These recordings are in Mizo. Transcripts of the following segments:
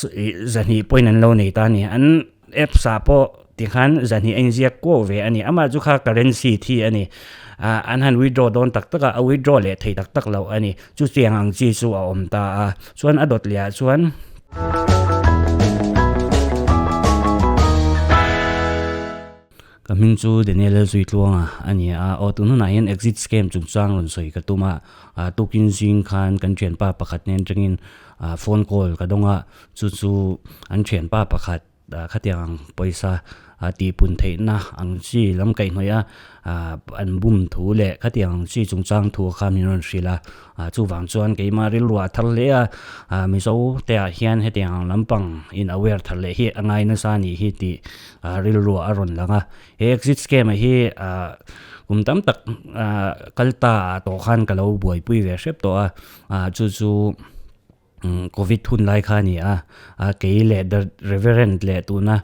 200 point an lo nei ta a ni. An apps ah pawh tikhan 200 a inziak kuau ve a ni. Amah chu kha currency thi a ni. Ah an han withdraw dawn tak tak a, a withdraw leh thei tak tak loh a ni. Chutiang ang chi chu a awm ta a. Chuan a dawt leh ah chuan. Ka hming chu Daniel Lalzuitluanga a ni a, aw tun hunah hian exit scam chungchang rawn sawi ka tum a, ah tukin zing khan kan thianpa pakhat nen atangin ah phone call ka dawng a, chu chu an thianpa pakhat khatiang ang pawisa ah tihpun theihna ang chi lam kaihhnawih a ah an bum thu leh khatiang ang chi chungchang thu kha min rawn hrilh a, ah chuvang chuan keimah rilru ah thar hle a, ah Mizo te ah hian hetiang ang lampang in aware thar leh hi a ngai nasa a nih hi tih ah rilru a rawn lang a, he exit scam ah hi ah kum tam tak ah kal ta ah tawh khan ka lo buaipui ve hrep tawh a, ah chu chu. Covid hun lai kha a ni a, a kei leh the Reverend leh tuna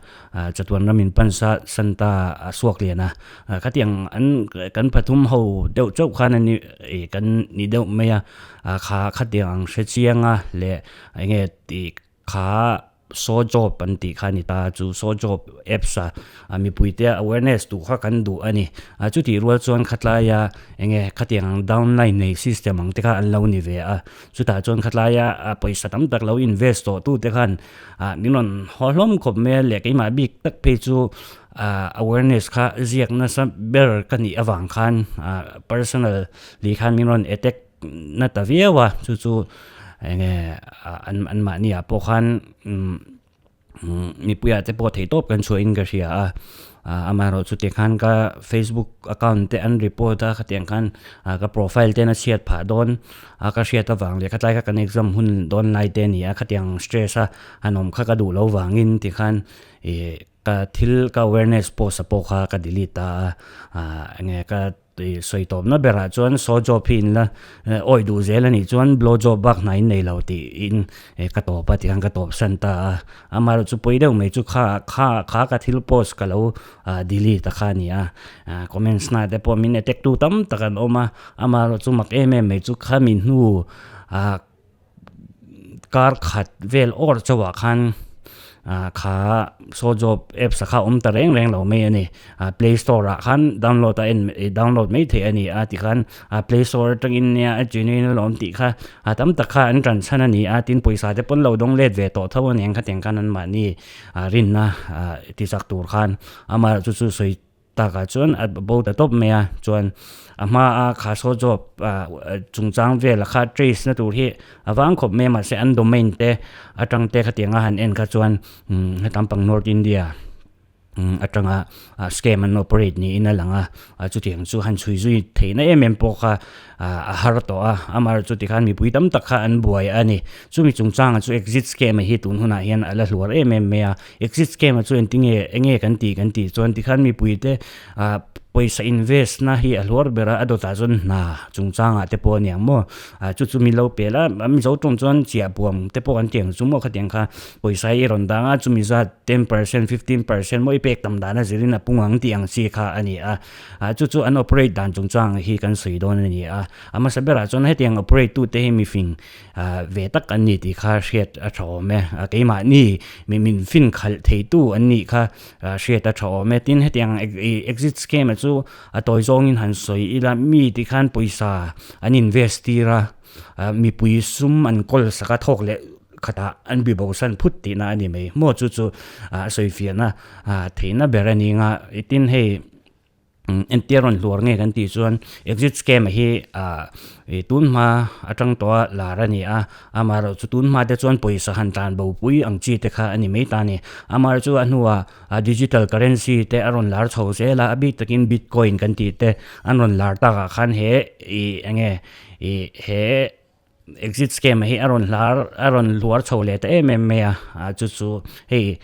chatuan ram in pansa Santa a suak lian a, khatiang an kan pathum ho deuh chauh khan a ni ih kan ni deuh mai a, kha khatiang ang hre chiang a leh eng nge tih kha saw job an tih kha a ni ta chu saw job apps a. A mipuite awareness duh kha kan duh a ni. A chutih rual chuan khatlaia eng nge khatiang ang downline nei system ang te kha an lo ni ve a. Chutah chuan khatlaia a pawisa tam tak lo invest tawh tu te khan ah min rawn haw hlawm khawp mai a leh keimah bik tak phei chu ah awareness kha ziak nasa ber ka nih avang khan ah personal leh khan min rawn attack na ta viau a. Chu chu eng nge an anmahni ah pawh khan umm. Mipuiah te pawh theihtawp kan chhuahin ka hria a, amaherawh chu tikhan ka facebook account te an report a khatiang khan ka profile te an chhiat phah dawn a ka hriat avang leh khatlai kha kan exam hun dawn lai te a ni a khatiang stress a han awm kha ka duh loh vangin tikhan ih ka thil ka awareness post a pawh kha ka delete ta a enge ka. Tui sawi tawpna berah chuan saw job hi in la awih duh zel a nih chuan blow job bak hna in nei lo tiin ka tawp a tikhan ka tawp san ta a. Amaherawh chu pawi deuh mai chu kha kha kha ka thil post ka lo delete a kha a ni a. Comments na te pawh min attack tu tam tak an awm a, amaherawh chu mak em em mai chu khami hnu kar khat vel awr chauhah khan ah kha saw job apps a kha awm ta reng reng lo mai a ni ah play store ah khan download a en download mai theih a ni a tikhan ah play store atangin nia a genuine alawm tih kha ah tam tak kha an tan chhan a ni a tin pawisa te pawn lo dawng let ve tawh tho a ni ang khatiang khan anmahni ah rinna ah tichak tur khan amaherawhchu chu sawi Takah chuan a bo ta tawp mai a, chuan a hma a kha saw job ah chungchang vel kha trace na tur hi a vang khawp mai a mahse an domain te atang te khatiang a han en kha chuan umm hetam pang North India atanga scam an operate niin a lang a, chutiang chu han chhui zui theihna em em pawh kha ah a har tawh a, amaherawhchu chu tikhan mipui tam tak kha an buai a ni. Chumi chungchangah chu exit scam hi tun hunah hian a la hluar em em mai a, Exit scam a chu engtinge enge kan tih kan tih chuan tikhan mipuite ah pawisa invest na hi a hluar ber a, a dawtah chuan hna chungchangah te pawh a niang maw ah chu chu mi lo pel a, a mizo tawng chuan chiah buam te pawh kan tih ang chu maw khatiang kha pawisa hi i rawn dang a chumi zat 10% 15% maw i pek tam dan a zirin a pung ang tih ang chi kha a ni a, ah chu chu an operate dan chungchang hi kan sawi dawn a ni a, a hmasa berah chuan hetiang operate tute hi mifing Ve tak an ni tih kha hriat a tha awm e. Keimahni mi min fin khalh theitu an nih kha hriat a tha awm e. Tin, hetiang exit scam a chu a tawi zawngin han sawi ila mi ti khan pawisa an invest tir a, mipui sum an kawl sak a thawk leh khatah an bi bosan phut tihna a ni mai. Maw chu chu a sawifiahna theihna ber a ni nga. Tin, hei. Entir rawn hluar nge kan tih chuan exit scam hi ah ih tun hma atang tawh a lar a ni a, amaherawh chu tun hma te chuan pawisa han tlan bo pui ang chi te kha a ni mai ta a ni. Amaherawh chu a hnuah ah digital currency te a rawn lar chho zel a, a bik takin bitcoin kan tih te an rawn lar takah khan he ih eng nge ih he. Exit scam hi a rawn hlar a rawn hluar chho leh ta em em mai a, ah chu chu hei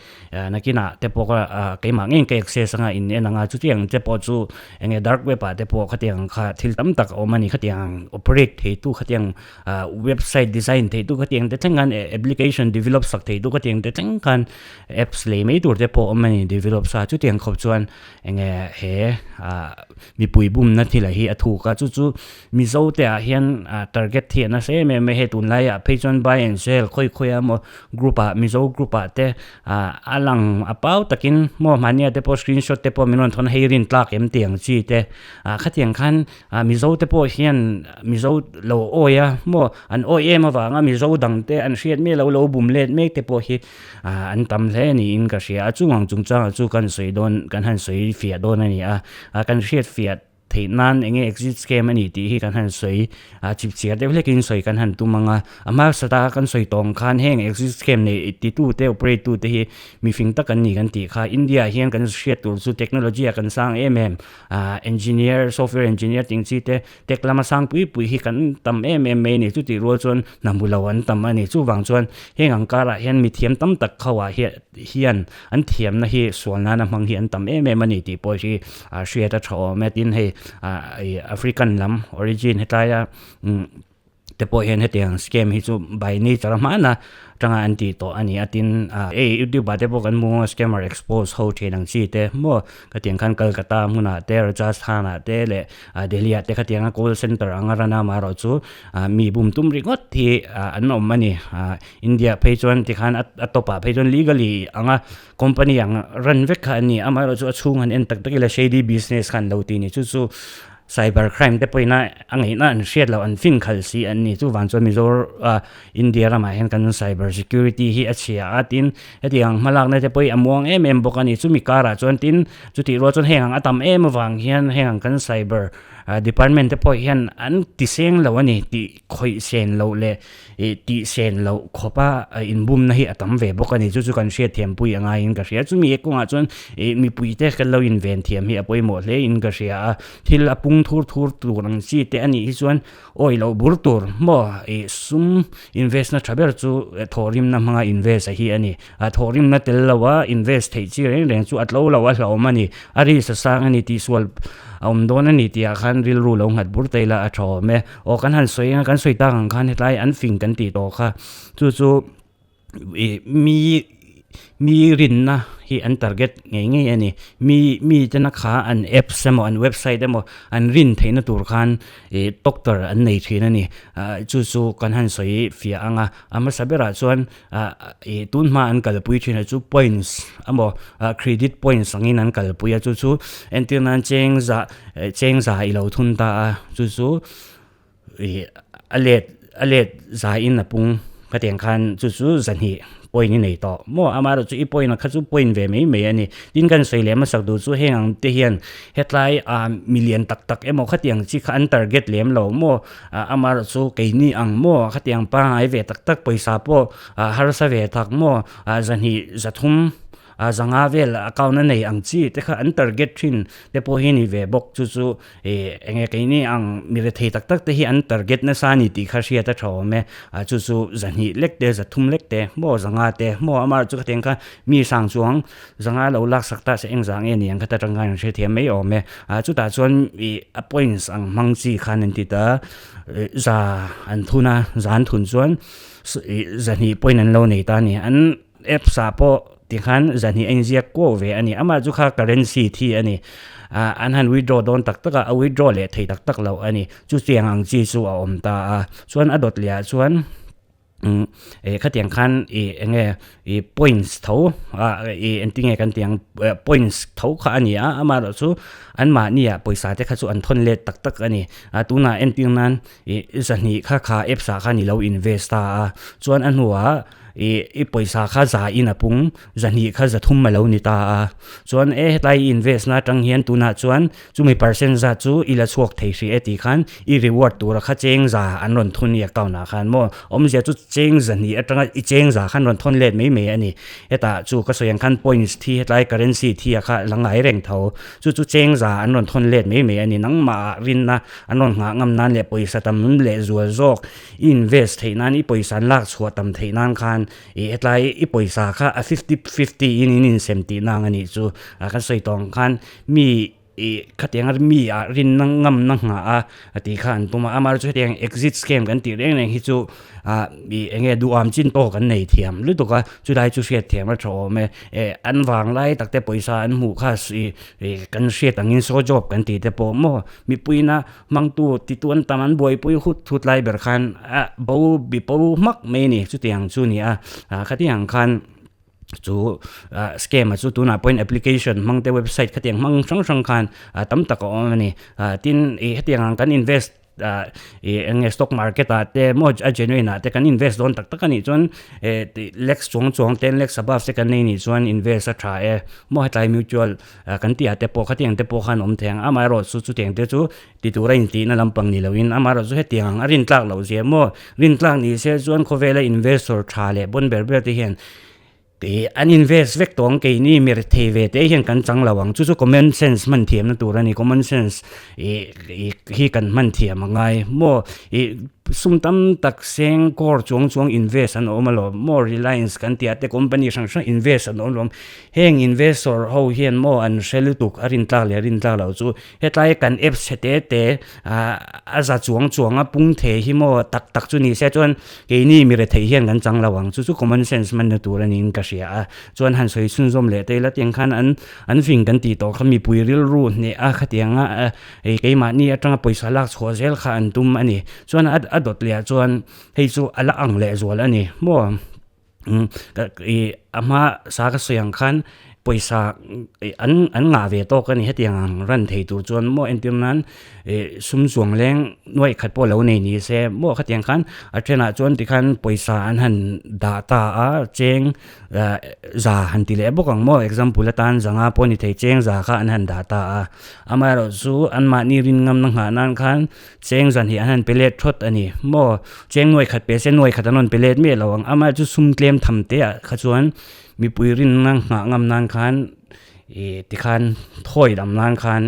nakinah te pawh kha ah keimah ngei ka access anga in en anga chutiang te pawh chu eng nge dark web ah te pawh khatiang kha thil tam tak a awm a ni khatiang operate thei tu khatiang ah website design thei tu khatiang te thleng khan application develop sak thei tu khatiang te thleng khan apps lei mai tur te pawh a awm a ni develop sa chutiang khawp chuan eng nge he ah mipui bumna thil ah hi a thuk a chu chu Mizo te ah hian target hi a nasa em em em mai hei tunlaiah phei chuan buy and sell khawi khawi a maw group ah mizo group ah te ah a lang a pau takin maw mahnia te pawh screenshot te pawh min rawn thawn a hei rin tlak em tih ang chi te ah khatiang khan ah mizo te pawh hian mizo lo awi a maw an awi em avanga mizo dang te an hriat miah lo lo bum let mek te pawh hi ah an tam hle niin ka hria a chung ang chungchangah chu kan sawi dawn kan han sawi fiah dawn a ni a ah kan hriat fiah theih nan eng nge exit scam a ni tih hi kan han sawi ah chip chhiar deuh hlekin sawi kan han tum ang a a hmasa ta kan sawi tawh ang khan heng exit scam nei titu te operate tu te hi mifing tak an ni kan tih kha India ah hian kan hriat tur chu technology ah kan sang em em ah engineer software engineer tih ang chi te tech lama sang pui pui hi kan tam em em mai a ni chutih rual chuan hna hmu lo an tam a ni chuvang chuan heng ang karah hian mithiam tam tak ho ah hian hian an thiamna hi sual nana hmang hi an tam em em a ni tih pawh hi ah hriat a tha awm e tin hei ah ih African lam origin hetlai a umm te pawh hian hetiang scam hi chu by nature a hmana tanga an tih tawh a ni a tin ah hei youtube ah te pawh kan hmu a scammer expose ho thin ang chi te maw khatiang khan Kolkata hmunah te Rajasthan ah te leh ah Delhi ah te khatiang a call center anga run a amaherawhchu ah mi bum tum ringawt hi ah an awm a ni ah India phei chuan tikhan a top ah phei chuan legally anga company ang run vek kha an ni amaherawhchu a chhung han en tak tak ila shady business kha an lo ti a ni chu chu Cyber crime te pawhin a a ngaihna an hriat loh an fin khalh si an ni. Chuvang chuan Mizoram ah India ramah hian kan cyber security hi a chhia a tin hetiang hmalakna te pawhin a muang em em bawk a ni. Chumi karah chuan tin chutih rual chuan heng ang a tam em avang hian heng ang kan cyber department te pawh hian an ti seng lo a ni tih khawih sen loh leh ih tih sen loh khawp a inbumna hi a tam ve bawk a ni chu chu kan hriat thiam pui a ngaiin ka hria chumi kawngah chuan ih mipui te kan lo inven thiam hi a pawimawh hle in ka hria a thil a pung thur thur tur ang chi te a nih hi chuan awi loh bur tur maw ih sum invest na tha ber chu thawhrimna hmanga invest a hi a ni a thawhrimna tel lo a invest theih chi reng reng chu a tlo lo a hlauhawm a ni a risk a sang a ni tih sual a awm dawn a ni tih ah khan rilru lo nghat bur ta ila a tha awm e. Aw kan han sawi anga kan sawi tak ang khan hetlai an fing kan tih tawh kha chu chu ih mi mi rinna hi an target ngei ngei a ni mi mi tena kha an apps emaw an website emaw an rin theihna tur khan ih doctor an nei thin a ni ah chu chu kan han sawi fiah anga a hmasa berah chuan ah ih tun hma an kalpui thin a chu points emaw ah credit points angin an kalpui a chu chu entir nan cheng zah cheng za i lo thun ta a chu chu ih a let a let za in a pung khatiang khan chu chu zahnih point i nei tawh maw amaherawh chu i point a kha chu point ve mai mai a ni tin kan sawi leh hmasak duh chu heng ang te hian hetlai ah milian tak tak emaw khatiang chi kha an target lem lo maw Ah amaherawh chu keini ang maw khatiang pangngai ve tak tak pawisa pawh ah harsa ve tak maw ah zahnih zathum ah zanga vel account a nei ang chi te kha an target thin te pawh hi ni ve bawk chu chu ih eng nge keini ang mi rethei tak tak te hi an target nasa a ni tih kha hriat a tha awm e ah chu chu zahnih lek te zathum lek te maw zanga te maw amaherawh chu khatiang kha mi sang chuang Zanga lo lak sak ta se eng zah nge ni ang kha ta tangkai an hrethiam mai awm e. Ah chutah chuan ih a points ang hmang chi khan an ti ta za an thun a, za an thun chuan ih zahnih point an lo nei ta a ni. An apps ah pawh tikhan zahnih a inziak kuau ve a ni. Amah chu kha currency thi a ni. Ah an han withdraw dawn tak tak a, a withdraw leh thei tak tak loh a ni. Chutiang ang chi chu a awm ta a. Chuan a dawt leh ah chuan. Umm eh khatiang khan ih eng nge ih points tho ah ih engtin nge kan tih ang points tho kha a ni a amaherawh chu anmahni ah pawisa te kha chu an thawn let tak tak a ni a tunah entir nan ih zahnih kha kha apps ah khan i lo invest ta a chuan a hnuah ih i pawisa kha za in a pung zahnih kha za thum a lo ni ta a chuan e hetlai i invest na atang hian tunah chuan Chumi percent zat chu i la chhuak thei hrih e tih khan i reward tura kha cheng za an rawn thun i account ah khan maw awmzia chu cheng zahnih atanga i cheng za khan rawn thawn let mai mai a ni. Hetah chu ka sawi ang khan points thi hetlai currency thi ah kha la ngai reng tho. Chu chu cheng za an rawn thawn let mai mai a ni. Nangmah ah rinna an rawn nghah ngam nan leh pawisa tam leh zual zawk i invest theih nan i pawisa an lak chhuah tam theih nan khan i hetlai i pawisa kha a 50 50 in in insem tih nang a nih chu. Kan sawi tawh ang khan mi. ih khatiang a mi ah rinna ngamna nghah a a tih kha an tum a amaherawhchu hetiang exit scam kan tih reng reng hi chu ah ih eng nge duham chin pawh kan nei thiam lutuk a chulai chu hriat thiam a tha awm e eh an vang lai tak te pawisa an hmuh kha ih kan hriat angin saw job kan tih te pawh maw mipuiina hmangtu titu an tam an buaipui hut hut lai ber khan ah bo bi bo hmak mai a ni chutiang chu a ni a ah khatiang khan. Chu scam a chu tunah pawhin application hmang te website khatiang hmang hrang hrang khan tam tak a awm a ni. Tin ih hetiang ang kan invest ih eng nge stock market ah te maw a genuine ah te kan invest dawn tak tak a nih chuan tih lakhs chuang chuang ten lakhs above te kan nei nih chuan invest a tha e maw hetlai mutual kan tih ah te pawh khatiang te pawh khan awm thei ang amaherawh chu chutiang te chu ti tura intihna lampang ni loin amaherawh chu hetiang ang a rintlak loh zia maw rintlak ni se chuan khawvela investor tha leh bawn ber ber te hian Tih an invest vek tawh ang keini mi rethei ve te hian kan chang lo ang chu chu common sense hman thiamna tur a ni common sense ih ih hi kan hman thiam a ngai maw ih sum tam tak seng crore chuang chuang invest an awm alawm maw reliance kan tih ah te company hrang hrang invest an awm alawm heng investor ho hian maw an hre lutuk a rintlak leh rintlak loh chu Hetlai kan apps chhe te te a za chuang chuang a pung thei hi maw tak tak chu ni se chuan keini mi rethei hian kan chang lo ang chu chu common sense hmanna tur a niin ka hria a chuan han sawi chhunzawm leh te ila tiang khan an an fing kan tih tawh kha mipui rilru hneh a khatiang a hei keimahni atanga pawisa lak chhuah zel kha an tum a ni chuan a a dawt leh ah chuan hei chu a la ang leh zual a ni maw. Ih a hma sa ka sawi ang khan pawisa ih an an ngah ve tawk a ni hetiang ang ran thei tur chuan maw entir nan ih sum chuang leng nuaih khat pawh lo nei ni se maw khatiang khan a thenah chuan tikhan pawisa an han dah ta a cheng ah za han ti leh bawk ang maw example atan zanga pawh ni thei cheng za kha an han dah ta a amaherawhchu anmahni rin ngamna nghah nan khan Cheng zan hi an han pe let thawt a ni maw? Cheng nuai khat pe se nuai khat an rawn pe let miah lo ang. Amah chu sum tlem tham te ah kha chuan mipui rinna nghah ngam nan khan ih tikhan thawi lam nan khan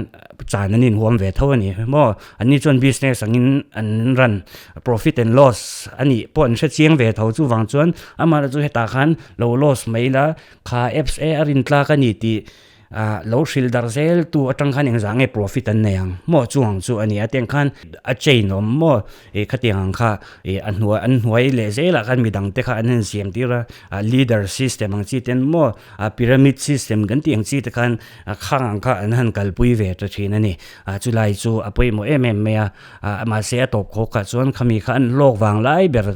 chan an inhuam ve tho a ni maw? Anni chuan business angin an run profit and loss a nih pawh an hre chiang ve tho chuvang chuan amah chu hetah khan lo loss mai la kha apps e a rintlak a ni tih Ah lo hrilh darh zel tu atang khan engzah nge profit an nei ang maw chu ang chu a ni a tiang khan a chain awm maw ih khatiang ang kha ih a hnuai an hnuai leh zelah khan midang te kha an han siam tir a ah leader system ang chi ten maw ah pyramid system kan tih ang chi te khan a khang ang kha an han kalpui ve ta thin a ni ah chulai chu a pawimawh em em mai a ah mahse a tawp khawk ah chuan khami kha an hlawk vang lai ber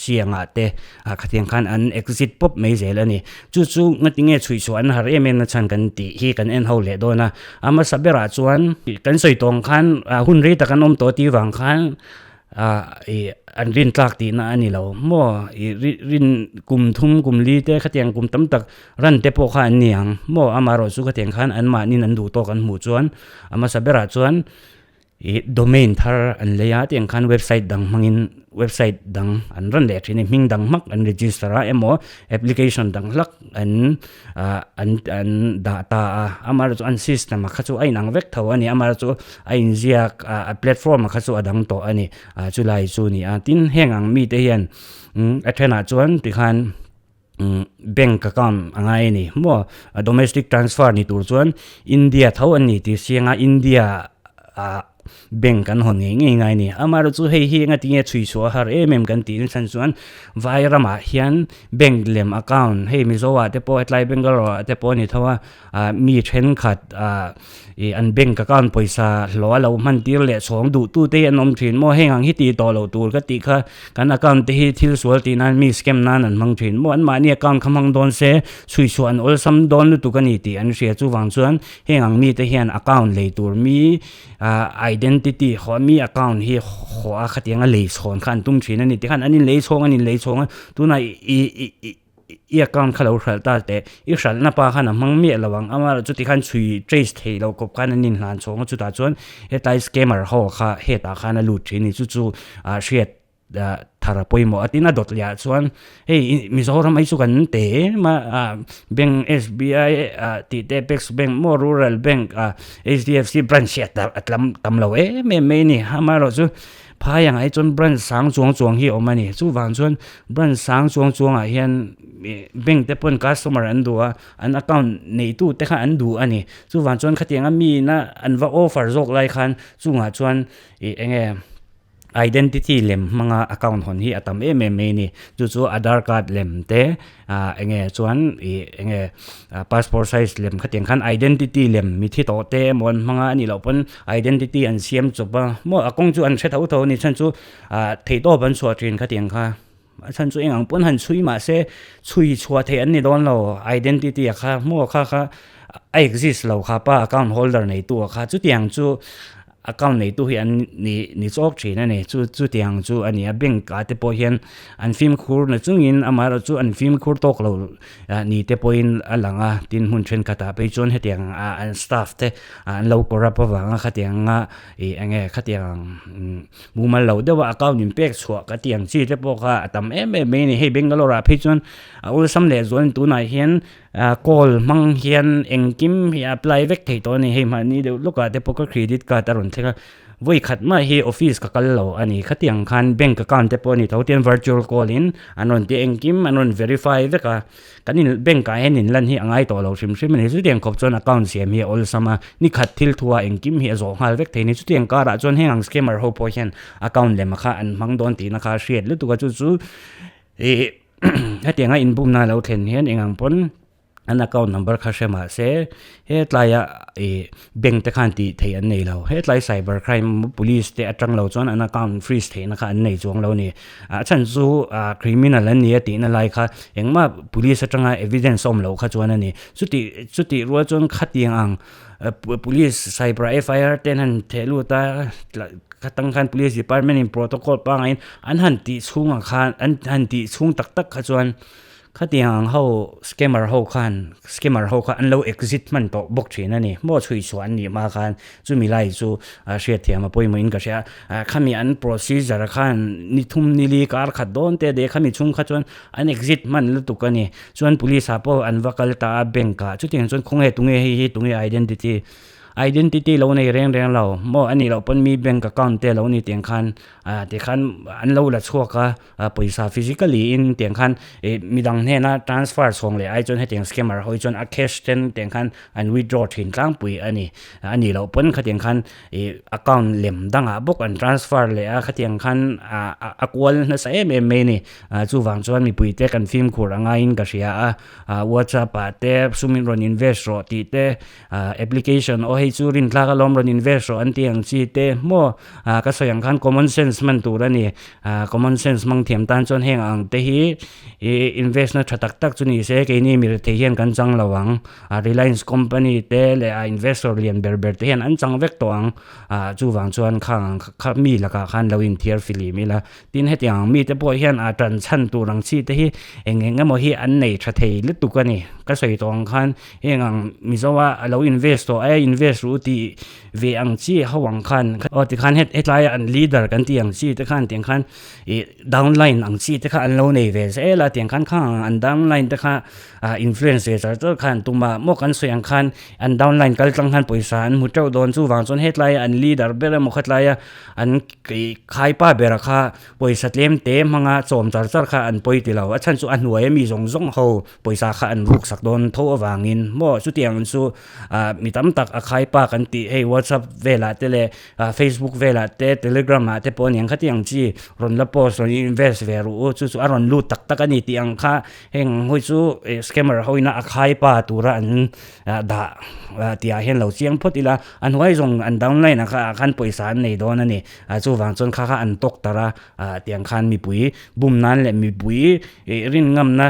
siangah te ah khatiang khan an exit pawp mai zel a ni chu chu ngatinge chhuih chhuah an har em em na chhan kan tih hi kan en ho leh dawn a a hmasa berah chuan kan sawi tawng khan ah hun rei tak an awm tawh tih vang khan ah ih an rin tlak tihna a ni lo maw ih ri rin kum thum kum li te khatiang kum tam tak ran te pawh kha an ni ang maw amaherawhchu chu khatiang khan anmahniin an duh tawk an hmuh chuan a hmasa berah chuan. Ih domain thar an lei a tiang khan website dang hmangin website dang an rawn leh thin a hming dang hmak an register a emaw application dang hlak an ah an an dah ta a amaherawhchu an system ah kha chu a inang vek tho a ni amaherawhchu a inziak ah a platform ah kha chu a dang tawh a ni ah chulai chu a ni a tin heng ang mite hian a thenah chuan tikhan. Bank account a ngai a ni maw domestic transfer ni tur chuan India tho an ni tih siang a India ah bank an hawn ngei ngei ngai a ni amaherawh chu hei hi enga tinge chhui chhuah a har em em kan tih nachhan chuan vai ramah hian bank lem account hei Mizo ah te pawh hetlai Bangalore ah te pawh a ni tho a ah mi thenkhat ah ih an bank account pawisa hlawh a lo hman tir leh chhawng duh tu te hi an awm thin maw heng ang hi tih tawh loh tur ka tih kha kan account te hi thil sual tih nan mi scam nan an hmang thin maw anmahni account kha hmang dawn se chhui chhuah an awlsam dawn lutuk a ni tih an hria chuvang chuan heng ang mite hian account lei tur mi ah identity haw mi account hi haw a khatiang a lei chhawn kha an tum thin a ni tikhan an inlei chhawng an inlei chhawng a tunah ih ih I account kha lo hralh ta teh, i hralhna pa khan a hmang miah lo ang, amaherawh chuti khan chhui trace thei lo kawp khan an inhlan chhawng a, chutah chuan hetlai scammer ho kha hetah khan a lut thin a ni, chu chu ah hriat thar a pawimawh a, tin a dawt leh ah chuan hei Mizoram hi chu kan te em a, ah bank SBI ah tih te Apex bank maw rural bank ah HDFC branch hi a tam lo em em mai a ni, amaherawh chu. Phai ang ah hi chuan branch sang chuang chuang hi a awm a ni. Chuvang chuan branch sang chuang chuang ah hian ih bank te pawn customer an duh a, an account neitu te kha an duh a ni. Chuvang chuan khatiang a mi ina an va offer zawk lai khan chungah chuan ih eng nge identity lem hmanga account hawn hi a tam em em mai a ni. Chu chu Aadhaar card lem te ah eng nge chuan ih eng nge passport size lem khatiang khan identity lem mi thi tawh te emaw an hmang a anih loh pawn identity an siam chawp a maw a kawng chu an hre tho tho a ni chhan chu ah theihtawp an chhuah thin khatiang kha a chhan chu eng ang pawn han chhui mah se chhui chhuah theih an ni dawn lo identity a kha maw kha kha a exist lo kha pa account holder nei tu a kha chutiang chu. Account neitu hi an ni ni chawk thin a ni. Chu chutiang chu a ni a, bank ah te pawh hian an fimkhur na chungin amaherawh chu an fimkhur tawk lo ni te pawhin a lang a, tin hmun thenkhatah phei chuan hetiang ah an staff te an lo corrupt avanga khatiang anga ih eng nge khatiang mumal lo deuha account in pek chhuah ka tih ang chi te pawh kha a tam em em mai a ni. Hei Bangalore ah phei chuan a awlsam leh zualin tunah hian Call hmang hian engkim hi a apply vek thei tawh a ni. Hei mahni deuh lawkah te pawh ka credit card a rawn thleng a, vawi khat mah hi office ka kal lo a ni. Khatiang khan bank account te pawh a ni tho tian virtual call in an rawn ti engkim an rawn verify vek a, kan in bank ah hian inlan hi a ngai tawh lo hrim hrim a ni. Chutiang khawp chuan account siam hi a awlsam a, ni khat thil thu ah engkim hi a zawh nghal vek thei a ni. Chutiang karah chuan heng ang scammer ho pawh hian account lem kha an hmang dawn tihna kha a hriat lutuk a, chu chu ih. Hetianga inbumna lo thlen hian eng ang pawn an account number kha hre mah se hetlaiah ih bank te khan tih theih an nei lo. Hetlai cyber crime police te atang lo chuan an account freeze theihna kha an nei chuang lo a ni. A chhan chu ah criminal an ni a tihna lai kha engmah police atanga evidence a awm loh kha chuan a ni. Chutih chutih rual chuan khatiang ang police cyber FIR te an han theh lut a khatang khan police department in protocol pangai in an han tih chhungah khan an han tih chhung tak tak kha chuan khatiang ang ho scammer ho khan scammer ho kha an lo exit hman tawh bawk thin a ni maw chhui chhuah an nih hma khan chumi lai chu a hriatthiam a pawimawh in ka hria a khami an procedure khan ni thum ni li kar khat dawn te deh khami chhung kha chuan an exit hman lutuk a ni. Chuan police ah pawh an va kal ta a bank ah chutiang chuan khawnge tunge hei hi tunge identity identity lo nei reng reng lo maw a nih loh pawn mi bank account te lo ni tiang khan ah tikhan an lo la chhuak a ah pawisa physically in tiang khan ih midang hnena transfer chhawng leh ai chuan hetiang scammer ho hi chuan a cash ten tiang khan an withdraw thin tlangpui a ni a nih loh pawn khatiang khan ih account lem dangah bawk an transfer leh a khatiang khan ah a kual nasa em em mai a ni ah chuvang chuan mipui te kan fimkhur a ngaiin ka hria a ah whatsapp ah te sumin rawn invest rawh tih te ah application aw hei chu rintlak alawm rawn invest rawh an tih ang chi te maw ah ka sawi ang khan common sense hman tur a ni ah common sense hmang thiam tan chuan heng ang te hi ih invest na tha tak tak chu ni se keini mi rethei hian kan chang lo ang. A Reliance company te leh a investor lian ber ber te hian an chang vek tawh ang. Ah chuvang chuan khang ang kha mi lakah khan lo inthiar filim ila. Tin hetiang ang mite pawh hian a tan chhan tur ang chi te hi eng eng emaw hi an nei tha thei lutuk a ni. Ka sawi tawh ang khan heng ang Mizoa a lo invest tawh a invest ru tih ve ang chi ho ang khan aw tikhan hetlai an leader kan tih ang chi te khan tiang khan ih downline ang chi te kha an lo nei ve zel a tiang khan khang ang an downline te kha ah influence ve char char khan tumah maw kan sawi ang khan an downline kal tlang khan pawisa an hmu teuh dawn chuvang chuan hetlai an leader ber emaw khatlai a an ih khaipa bera kha pawisa tlem te hmanga chawm char char kha an pawi ti lo a chhan chu a hnuai ami zawng zawng ho pawisa kha an ruk sak dawn tho avangin maw chutiang chu ah mi tam tak a khaipa kan tih hei whatsapp velah te leh ah facebook velah te telegram ah te pawh a niang khatiang chi rawn la post rawn invest ve ruh u chu chu a rawn lut tak tak a ni tih ang kha Heng hawi chu scammer ho ina a khai pa tura an dah tihah hian lo chiang phawt ila a hnuai zawng an downline ah kha khan pawisa an nei dawn a ni. Chuvang chuan kha kha an tawk tar a tiang khan mipui bum nan leh mipui rin ngamna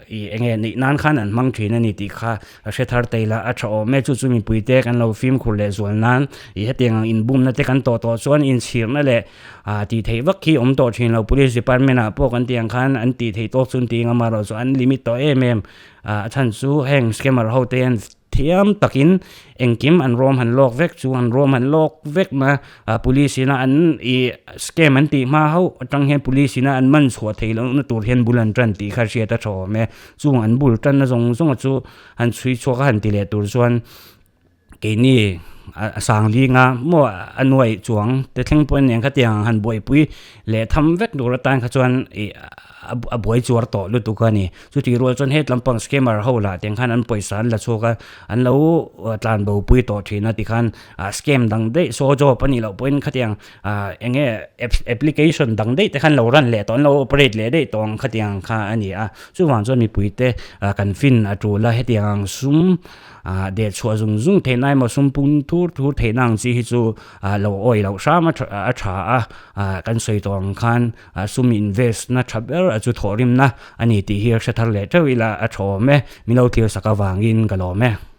ih eng nge neih nan khan an hmang thin a ni tih kha a hre thar thei la a tha awm e. Chu chu mipui te kan lo fimkhur leh zual nan ih hetiang ang inbumna te kan tawh tawh chuan inchhirna leh Ah tih theih vak khi awm tawh thin lo police department ah pawh kan tih ang khan an tih theih tawk chu an ti ngam a rawh chu an limit tawh em em ah a chhan chu heng scammer ho te hian thiam takin engkim an rawm han lawk vek chu an rawm han lawk vek na ah police ina an ih scam an tih hma hauh atang hian police ina an man chhuah theih loh na tur hian bul an tan tih kha hriat a tha awm e chung an bul tan na zawng zawng chu han chhui chhuak a han ti leh tur chuan keini. a sang ling a maw a nuai chuang te thleng pawh nen khatiang han buaipui leh tham vek tur atan kha chuan ih a buai chuar tawh lutuk a ni. Chutih rual chuan het lampang scammer ho lah tiang khan an pawisa an la chhuak a, an lo tlan bo pui tawh thin a tikhan scam dang daih saw job a nih loh pawhin khatiang eng nge application dang daih te khan lo run leh tawh an lo operate leh daih tawh ang khatiang kha a ni a. Chuvang chuan mipui te kan fin a tul a, hetiang ang sum deh chhuah zung zung theih na emaw sum pung thur thur theih na ang chi hi chu lo awih loh hram a tha a, kan sawi tawh ang khan A sum invest na tha ber a chu thawhrimna a ni tih hi a hre thar leh teuh ila a tha awm e. Min lo thlir sak avangin ka lawm e.